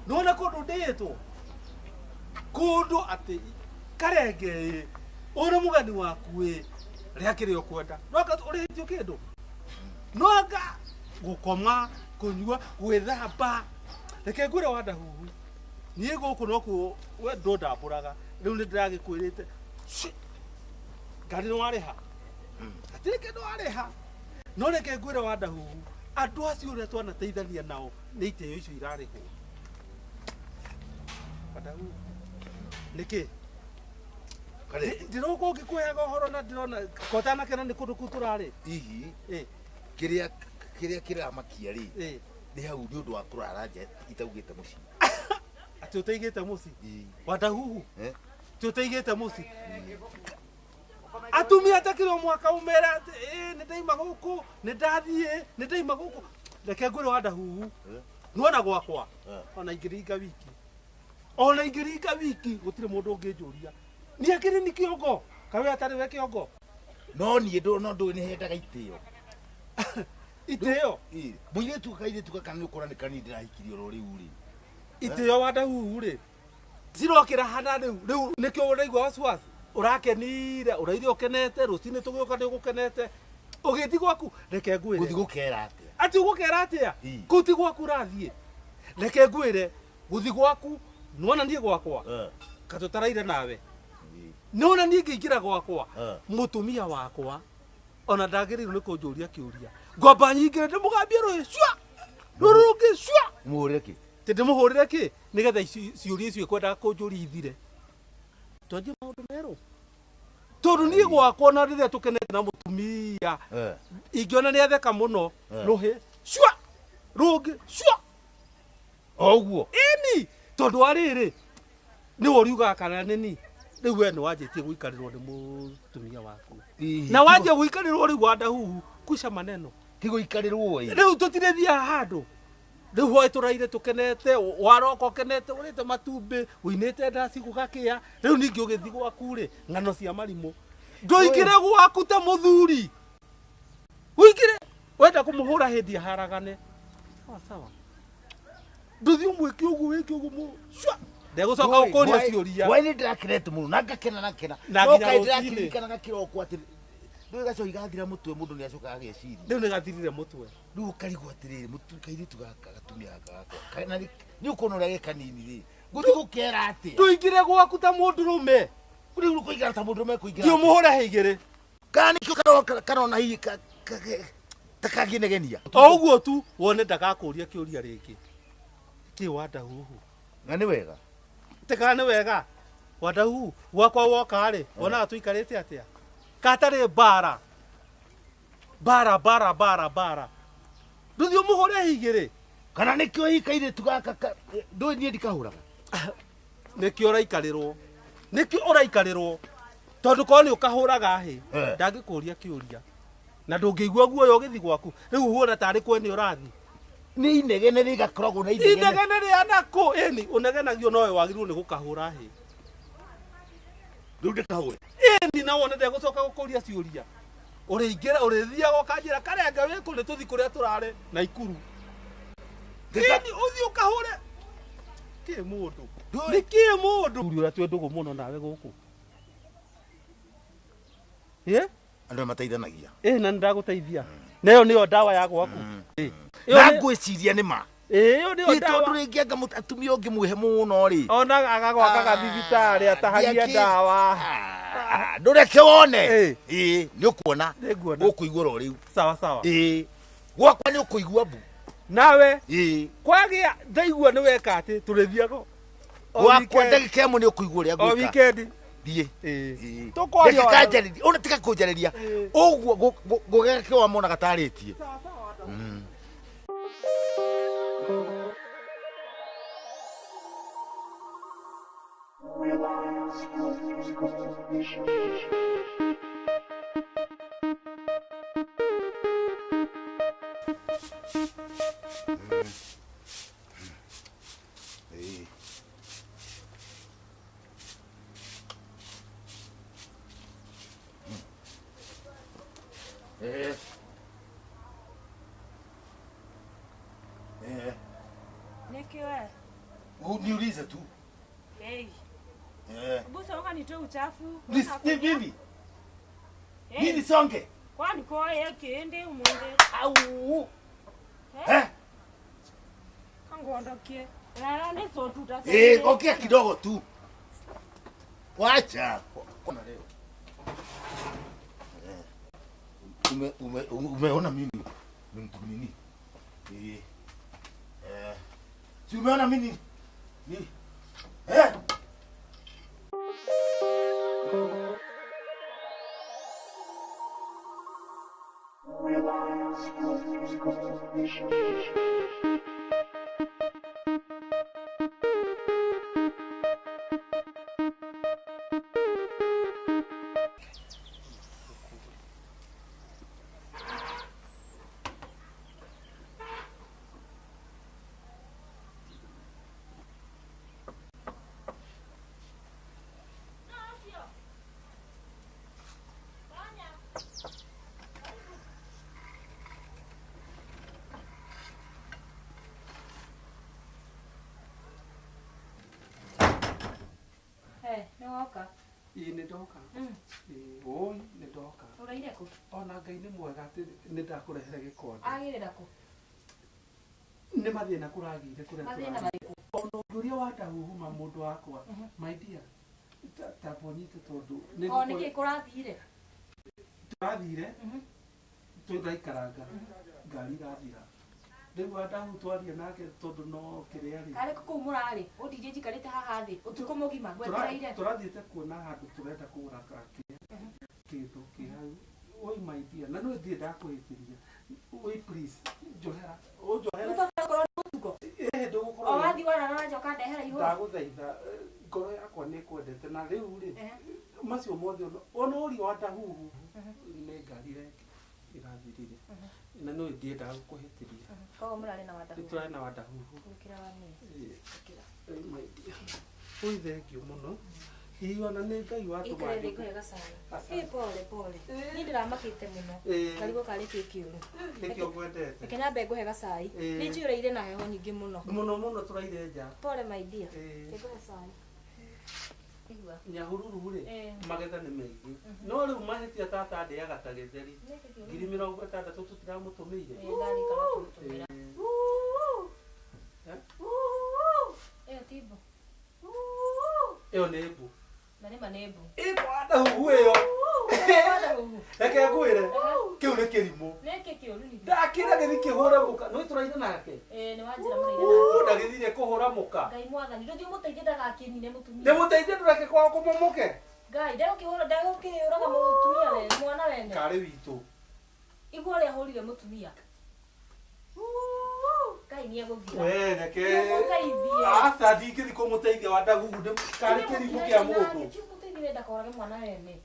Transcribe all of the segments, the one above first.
Nona kũndũ ndĩĩtwo kũndũ atĩ karenge ĩ ũrĩ mũgeni waku ĩ rĩa kĩrĩa ũkwenda no anga ũrĩhĩtio kĩndũ no anga gũkoma kũnyua gwĩthamba. Reke ngwĩre wandahuhu, niĩ gũkũ nokuo we ndũndambũraga. Rĩu nĩ ndĩragĩkwĩrĩte ngari nĩ warĩha, hatirĩ kĩndũ warĩha. No reke ngwĩre wandahuhu, andũ acio ũrĩa twanateithania nao nĩ itĩo icio irarĩhwo. Wandahuhu nĩkĩ ndĩroka ũngĩkũheaga ũhoro na ndĩrona kotanakena nĩ kũndũ kũu tũrarĩ? Hihi Ĩ, kĩrĩa kĩramakia rĩ ĩ, nĩ hau nĩ ũndũ wa kũrara nja itaugĩte mũciĩ. Atĩ ũtaigĩte mũciĩ? Ii. Wandahuhu. Eh? Atĩ ũtaigĩte mũciĩ? Atumia takĩrĩ o mwaka ũmera atĩ ĩ, nĩ ndaima gũkũ, nĩ ndathiĩ, nĩ ndaima gũkũ. Reke ngwĩre wandahuhu, Eh? nĩwona gwakwa Eh. ona ingĩringa wiki, ona ingĩringa wiki gũtirĩ mũndũ ũngĩnjũria niĩ akĩrĩ ni kĩongo kawe atarĩ we kĩongo. No niĩ no ndũĩ nĩ hendaga itĩo. Itĩo? Ĩ, mũirĩtu kairĩtu gaka nĩ ũkora nĩ kanini ndĩrahikirie oro rĩu rĩ. Itĩo wandahuhu rĩ cirokĩra hana rĩu rĩu nĩkĩo ũraigua wasiwasi, ũrakenire, ũraire ũkenete, rũcinĩ tũgĩũka nĩ ũgũkenete ũgĩthi gwaku. Reke ngwĩre. Gũthi gũkera atĩa? Atĩ ũgũkera atĩa? Ii. Kũu ti gwaku ũrathiĩ. Reke ngwĩre, gũthi gwaku nĩwona niĩ gwakwa Eh. katũtaraire nawe. Ii. Nĩwona niĩ ngĩingĩra gwakwa, Eh. mũtumia wakwa ona ndagĩrĩirwo nĩ kũnjũria kĩũria. Ngwamba nyingĩre ndĩmũgambie rũĩ cua rũrũ rũngĩ cua. Mũhũrĩre kĩ? Tĩ ndĩmũhũrĩre kĩ nĩgetha ciũria icio ikwendaga kũnjũria ithire, twanjie maũndũ merũ, tondũ niĩ gwakwa ona rĩrĩa tũkenete na mũtumia, Eh. ingĩona nĩ atheka mũno, Eh. rũhĩ cua rũngĩ cua. O ũguo. Ĩni, tondũ wa rĩrĩ nĩwe ũriugaga kana nĩni. Rĩu we nĩ wanjĩtie gũikarĩrwo nĩ mũtumia waku. Ii, Na wanjia gũikarĩrwo rĩu wandahuhu kuica maneno. Ti gũikarĩrwo ĩ. Rĩu tũtirĩthiaga handũ. Rĩu hwaĩ tũraire tũkenete, waroka ũkenete, ũrĩte matumbĩ, ũinĩte ndaci gũgakĩa. Rĩu ningĩ ũgĩthiĩ gwaku rĩ, ng'ano cia marimũ. Ndũingĩre gwaku ta mũthuri, ũingĩre wenda kũmũhũra hĩndĩ aharagane. Sawa sawa, ndũthiĩ ũmwĩke ũguo, wĩke ũguo cua ndegũcoka gũkũria ciũria. Wai nĩ ndĩrakenete mũno na ngakena na ngakena. Na No nginya kaĩ rũcinĩ. ndĩrakĩririkanaga kĩroko atĩ ndũĩ gacohi gathira mũtwe mũndũ nĩ acokaga ageciria. Rĩu nĩ gathirire mũtwe. Rĩu ũkarigwo atĩrĩrĩ, mũtu kairĩtu gaka gatumia gaka gakwa kana nĩ ũkuona ũrĩa ge kanini rĩ, gũthiĩ gũkera atĩa? Ndũingĩre gwaku ta mũndũrũme. Rĩu kũingĩra ta mũndũrũme kũingĩra. Thiĩ ũmũhũre hĩ igĩrĩ. Kana nĩkĩo karona hihi ta kangĩnegenia. O ũguo tu wone ndagakũria kĩũria rĩngĩ. Kĩ wandahuhu? Na nĩ wega. Tĩkana nĩ wega wandahuhu, gwakwa woka rĩ, wonaga tũikarĩte atĩa katarĩ mbara mbara mbara mbara mbara. Ndũthiĩ ũmũhũre hĩ igĩrĩ. Kana nĩkĩo hihi kairĩtu gaka ndũĩ niĩ ndikahũraga. Nĩkĩo ũraikarĩrwo, nĩkĩo ũraikarĩrwo, tondũ korwo nĩ ũkahũraga hĩ, Eh. ndangĩkũria kĩũria na ndũngĩigua guoya ũgĩthiĩ gwaku. Rĩu ũhuana tarĩ kwene ũrathiĩ. Nĩ inegene rĩgakoragwo na inegene. Inegene rĩa nakũ? Ĩni, ũnegenagio nowe wagĩrĩirwo nĩ gũkahũra hĩ. Rĩu ndĩkahũre. Ĩni, na wone ndegũcoka gũkũria ciũria. Ũrĩingĩra ũrĩthiaga ũkanjĩra karenge wĩkũ nĩ tũthi kũrĩa tũrarĩ na ikuru. Ĩni, ũthiĩ ũkahũre kĩ mũndũ nĩ kĩ mũndũ ũrĩa twĩ ndũgũ mũno nawe gũkũ. Ĩ? Andũ nĩ mateithanagia. Ĩ, na nĩndagũteithia na ĩyo nĩyo ndawa ya gwaku. Ĩ. Ĩyo Na ngwĩciria nĩ ma. Ĩ, ĩyo nĩyo Nĩ tondũ ndawa. rĩngĩ anga atumia ũngĩmwĩhe mũno rĩ. Ona agagwakaga thibitarĩ atahagia ndawa. Ah, ndũreke wone. Ĩ. Ĩ, nĩ ũkuona. Nĩnguona. Ũkũigua oro rĩu. Sawa sawa. Ĩ, gwakwa nĩ ũkũigua mbu. Nawe Ĩ. kwagĩa ndaigua nĩ weka atĩ tũrĩthiaga o Gwakwa weekend. ndagĩka ĩmwe nĩ ũkũigua ũrĩa O ngwĩka. weekend. Thiĩ. Ĩ. Ĩ. Tũkwaria Ndagĩka wa- njarĩrie, ona tiga kũnjarĩria. Ĩ. Ũguo ngũgeka kĩo wamonaga tarĩtie. Sawa sawa. Ĩ. Eh. Nimalize tu. Hey. Eh. Busa oka nitoe uchafu. Ni mimi. Hey. Mimi nisonge. Kwani koye kende umunde. Au. Eh? Kangondokie. Na ni so tuta. Eh, ongea kidogo tu. Wacha. Kuna leo. Eh. Umeona mimi ni mtu nini? Eh. Eh. Si umeona mimi ni eh? Eh, nĩ woka. Ĩĩ nĩ ndoka. Mm. Ĩĩ, ũi nĩ ndoka. Ũraire kũ? Ona Ngai nĩ mwega atĩ nĩ ndakũrehere gĩkonde. Agĩrĩra kũ? Nĩ mathĩna kũragĩire kũrĩa Mathĩna tũrathiĩ. marĩkũ? Ona ũngĩũria wa ndahuhuma mũndũ wakwa, my dear, ta bonyite tondũ nĩ O nĩkĩ kũrathire? tũrathire Mhm. tũraikaranga ngari irathira rĩu wandahu twaria nake tondũ no kĩrĩa rĩ Karĩ kũ kũu mũrarĩ? Ũndirie njikarĩte haha thĩ ũtukũ mũgima ngwetereire. Tũrathiĩte kuona handũ tũrenda kũgũra kĩrĩa kĩndũ kĩ hau. Oi my dear, na no ndirĩ ndakũhĩtĩria. Oi please, njohera, ũnjohere. Ũtũkorwo nĩ ũtukũ. Ĩhĩ O ndũgũkorwo wathiĩ warara wanjoka ndehera ihũra. ndagũthaitha eh, ngoro yakwa nĩ ĩkwendete na rĩu rĩ Ehe. macio mothe ona ũria wa ndahuhu nĩ ngari ĩrathirire na no ndiendaga gũkũhĩtĩria. Koguo mũrarĩ na wandahu. Nĩ tũrarĩ na wandahuhu. Ũkĩra wa niĩ. Ĩĩ, my dear. Oi thengiũ mũno. Ĩĩ ona nĩ Ngai watũma Ikare thĩ njũke. ngũhe gacai. Asante. Ĩ pole pole. Niĩ ndĩramakĩte mũno. Ĩĩ. Ngarigwo karĩ kĩ kĩũru. Nĩkĩo ngwendete. Reke nyambe ngũhe gacai. Ĩĩ. Nĩ njũĩ ũraire na heho nyingĩ mũno. Mũno mũno tũraire nja. Pole my dear. Ĩĩ. Reke ngũhe cai. Igua. Nyahururu rĩ Ĩĩ. magetha nĩ maingĩ no rĩu mahĩtia tata ndĩaga ta gĩtheri Nĩkĩ kĩũru? 60,000 tũtiramũtũmĩire. Ĩĩ ndarikana kũmũtũmĩra. Ĩĩ. Ĩyo ti mbu. Ĩyo nĩ mbu. Na nĩma nĩ mbu. Ĩkwanda huhu ĩyo. Wanda huhu. Reke ngwĩre kĩu nĩ kĩrimũ. Nĩkĩ kĩũru ningĩ? Ndakĩra gĩthi kĩhũre mũka nĩ tũraire nake. Ĩĩ nĩ wanjĩra mũraire Uu, nake. ndagĩthire kũhũra mũka. Ngai mwathani ndũthiĩ ũmũteithie ndagakĩnine mũtumia. Ndĩmũteithie ndũreke kwao kũmomoke. Ngai ndegũkĩhũra ndegũkĩũraga mũtumia wene mwana wene. Karĩ witũ. Igua ũrĩa ahũrire mũtumia. Ngai nĩ egũthira. We reke. Nĩegũteithie. Aca ndingĩthi kũmũteithia wa ndahuhu karĩ kĩrimũ kĩa mũndũ. Ti ũmũteithie we ndakorage mwana wene.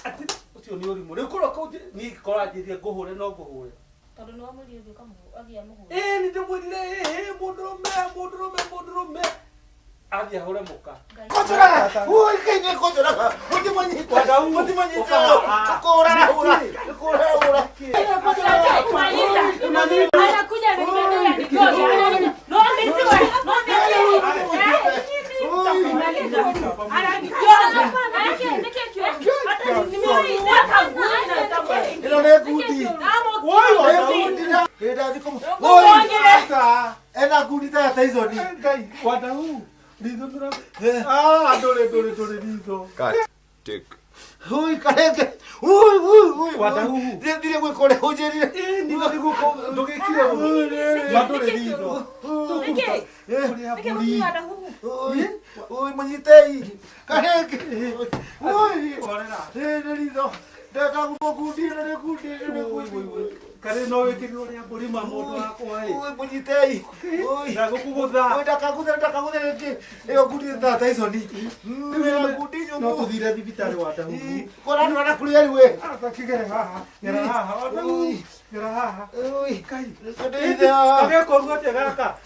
Atĩ ũcio nĩ ũrimũ. Rĩu korwo kũu niĩ korwo anjĩrire ngũhũre no ngũhũre. Tondũ nĩ wamwĩrire ũthiĩ ũkamũhũra mũhũre. Ĩĩ nĩ ndĩmwĩrire ĩĩ mũndũrũme mũndũrũme mũndũrũme. Athiĩ ahũre mũka. Ngai. Kũnjũraga. Ui, Ngai nĩ kũnjũraga. Mũtimũnyite. Wadau. Mũtimũnyite. Ũka. Kũra hũra. Kũra hũra. Anakuja ananibebea nigoja. No mimi no mimi. Ananigoja. Nĩkĩ kĩũru? Hata nimeitaka ngumi na Ĩno nĩ ngundi. Woi Nĩ wadau. ngundi na. Ĩ ndathi kũmũ. Ngũkũngĩre. Aca. Ena ngundi ta ya Tyson. Ngai wadau. Ritho ndũra. Eh. Ah ndũrĩ ndũrĩ ndũrĩ ritho. Cut. Take. Ui, karenge. Ui, ui, ui. Wadahuhu. Ndithire gwĩka ũrĩa ũnjĩrire. Ĩĩ nĩ ndũgĩkire ũguo. Ma ndũrĩ ritho. Nĩkĩ? Kũrĩa Nĩkĩ mbũri. mũtumia wa ndahuhu? Ui, ui, mũnyitei. Karenge. Ui. Horera. Ĩ, nĩ ritho. Ndakagũthwo ngundi ĩno nĩ ngundi ĩno nĩ ngundi. Karĩ no wĩkĩrirwo rĩa mbũri ma mũndũ wakwa ĩ. Ui, mũnyitei. Ui. Ndagũkũgũtha. Ui, ndakagũthe ndakagũthe rĩngĩ. Ĩyo ngundi nĩ ta Tyson. Ĩna ngundi No nyũmũ. tũthire thibitarĩ wa ndahuhu. Kora andũ arakũrĩa rĩu we. Aca kĩgere haha. Gera haha. Wadahu. Gera haha. Ui. Kai. Ndeithia. Kagekoru atĩa gaka?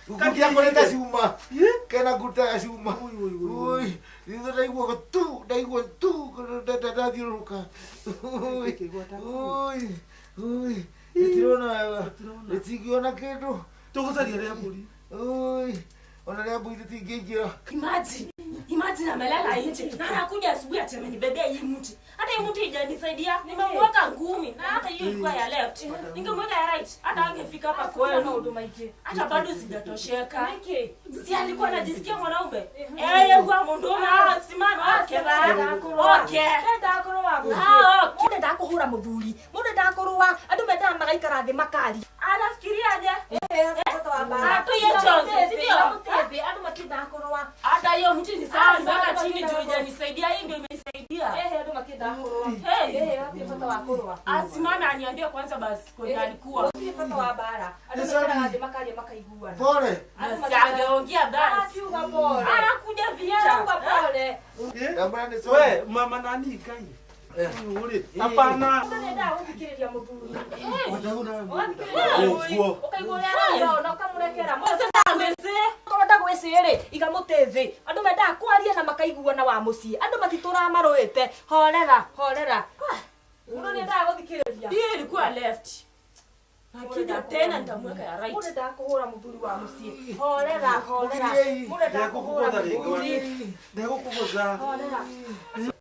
Ngundi yakwa nĩ ta cuma. Ĩ? Kena ngundi ta cuma. Ui, ui, ui, ui. Ui, ritho ndaigua tu, ndaigua tu, ndathiũrũrũka. Ui, ui, ui, rĩtirona wega. Rĩtingĩona kĩndũ. Tũgũcaria rĩa mbũri. Ui, Ona rĩa mbui rĩtingĩingĩra. Imagine, imagine amelala nje na anakuja asubuhi ati amenibebea hii mti. Hata hii mti haijanisaidia, nimemweka ngumi na hata hiyo ilikuwa ya left. Ningemweka ya right, hata angefika hapa kwenu. Maũndũ maingĩ. Hata bado sijatosheka. Nĩkĩ? Si alikuwa anajisikia mwanaume? Eh, kwa mundume asimame okay ba. Okay. Ndendaga kũrũa mũciĩ. Ah, okay. Mũndũ ndendaga kũhũra mũthuri, mũndũ ndendaga kũrũa, andũ mendaga magaikara thĩ makaria. Anafikiriaje? Andũ Atuye chonzi, si ndio? Andũ matiendaga kũrũa. Hata hiyo mti ni sawa, Ah, nimeweka sawa, chini juu sawa. haijanisaidia. Hii ndio imenisaidia. Ehe, andũ matiendaga kũrũa. Hey. Ehe, hatirĩ bata wa kũrũa. Asimame aniambie kwanza basi kwenye alikuwa. Gũtirĩ bata wa mbara. Andũ Yes, sorry. maikaraga thĩ makaria makaiguana. Pole. Basi angeongea basi. Akiuga pole. Anakuja vita. Arauga pole. Ndamwĩra nĩ sorry. We mama nani ngai ũyũ rĩ hapana. Mũndũ nĩendaga gũthikĩrĩria mũthuri. Ũgathikĩrĩria Ũguo. Ũkaigua ũrĩa arauga na ũkamũrekera. Sasa wese Korwo ndagwĩcĩ rĩ, iga mũtĩ thĩ. Andũ mendaga kwaria na makaiguana wa mũciĩ. Andũ matitũraga marũĩte. Horera, horera. Mũndũ nĩendaga gũthikĩrĩria. hiyo ilikuwa left. Akija tena nitamweka ya Mũndũ right. ndendaga kũhũra mũthuri wa mũciĩ. Horera, horera. Mũthuri, Mũndũ ndendaga kũhũra Ndegũkũgũtha rĩngĩ. mũthuri. Ndegũkũgũtha. Horera.